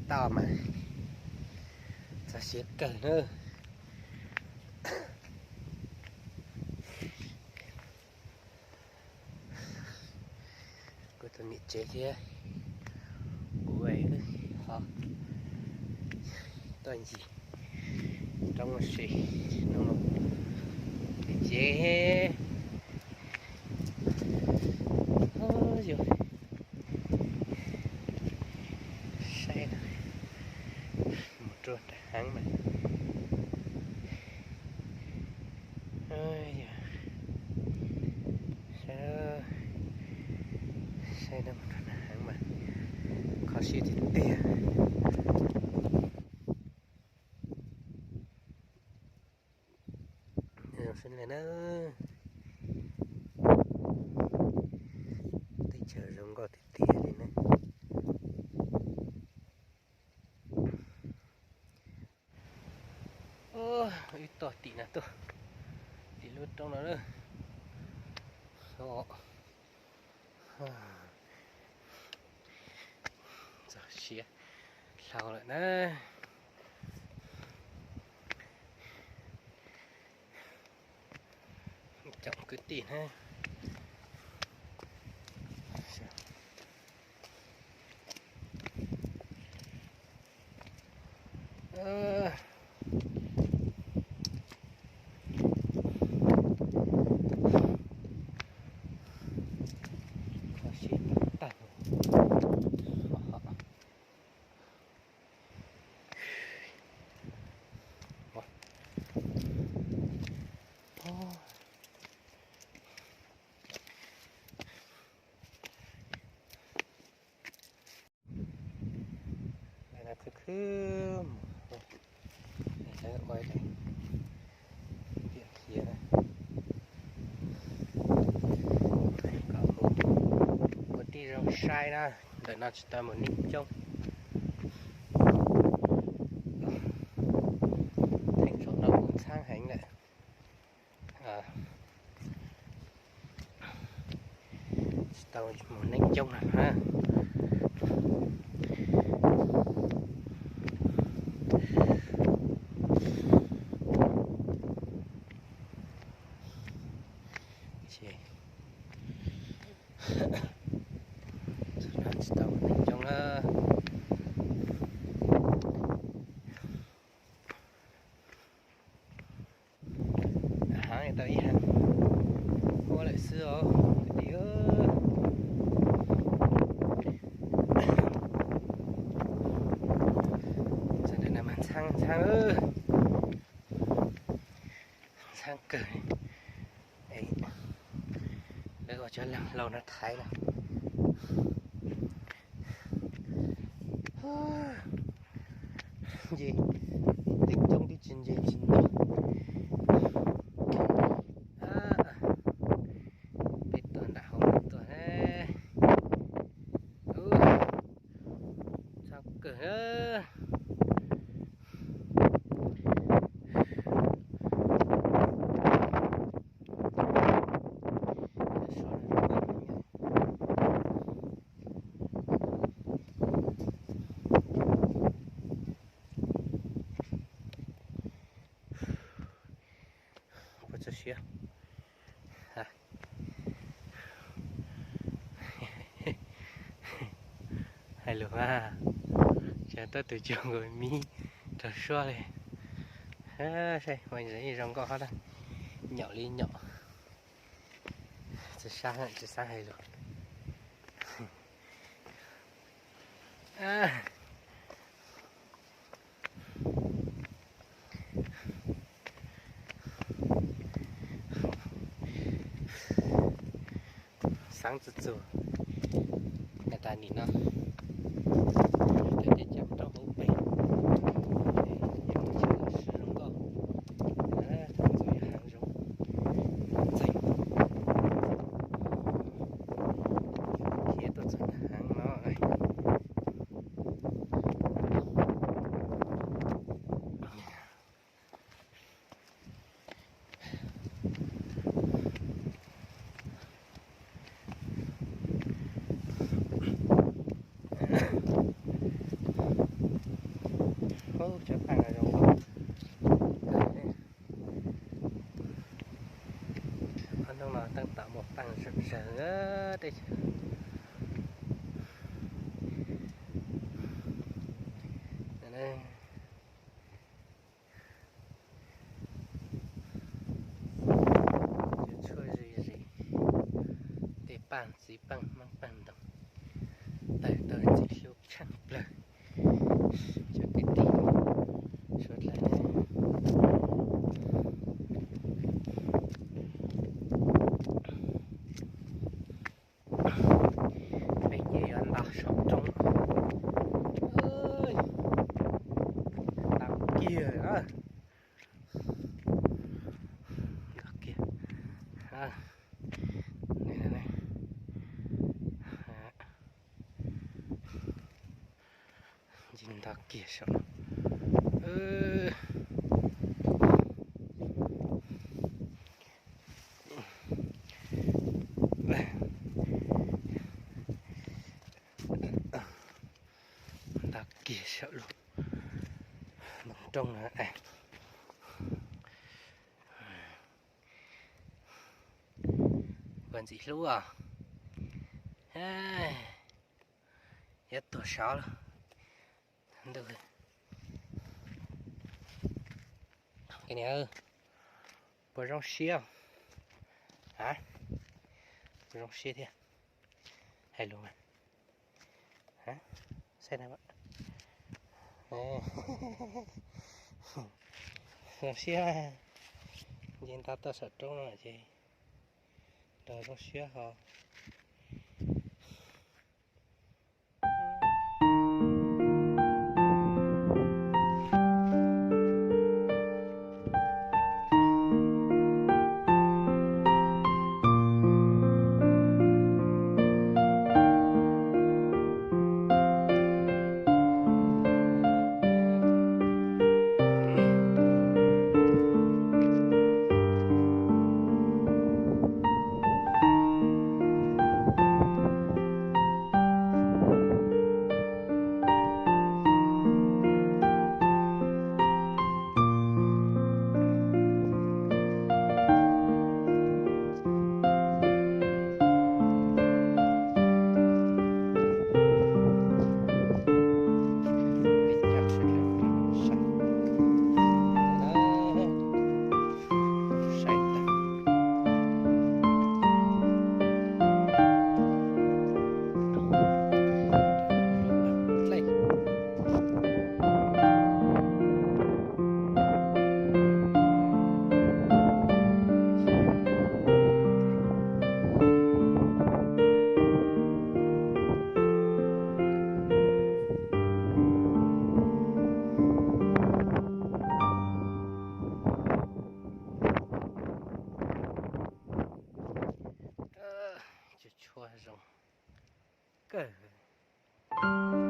Tau mas txog siav kawg na. Kuv tus niam tsev thiab kuv ho tuaj ncig roob ua si no. Niam tsev, yus saib na, mus ruaj nram heev mas. Saib, saib no mus ruaj nram heev mas kho siab tiag tiag. Zoo sib le na, teb chaws zoo nkauj tiag tiag li na. Wb tuaj tim no tuaj, tim lub roob no na. Txog siav dhau lawm na. Cov kwv tij na. Kho siab tag. Lawv no khwv khwb mus, lawv ua tiam khiav na. Kom mus ua tij zoo sai na, ntawm no tsis tau mus neej coob. Theem thaum no kuv ntxhab heev lawm. Tsis tau mus neej coob na. Tsis tau mus neej coob na. Heev tau ib heev, ua lawm xwb os kwv tij. Txog ntawm no mas ntxhab ntxhab, ntxhab kawg. Lawv ua cov leeg hlau no thaiv lawm. Nce, tib coob twb tsis nce tsis nto. Peb tuaj nram hauv tuaj, txhab kawg. Puas txog siav? Hais lus mas, tseem tuaj tus cuag nkaus miv rau suab li. Saib, zoo nkauj hab na, nyaum li nyaum. Tsis sab, tsis sab hais lus. Xaav txug txug, tas nim no, tej cov roob hauv pes, zoo nkauj, txug yog haav zoov ntxeev, khiav tuaj txug haav no. Cov paj no zoo. Qhov no teej tom muaj paj zawg zawg tej. Yuav tshuaj zis zis, tej paj txiv paj hmab paj ntoos, tawg tau ntxim hlub tshaaj plawg. Cov kwv tij, suav dlawg, peb ces yuav nto saum roob, nto kiag, nto kiag, nto kiag saum no. Nto kiag saum lub npoo roob no. Ua ntxim hlub os. Yuav tuag sov lawm. Ntuj, puas zoo siab? A, puas zoo siab thiab? Hais lus, saib na. Zoo siab, nce nto tuaj saum roob no ces nrog zoo siab ho. Cov tshuaj zoo kawg.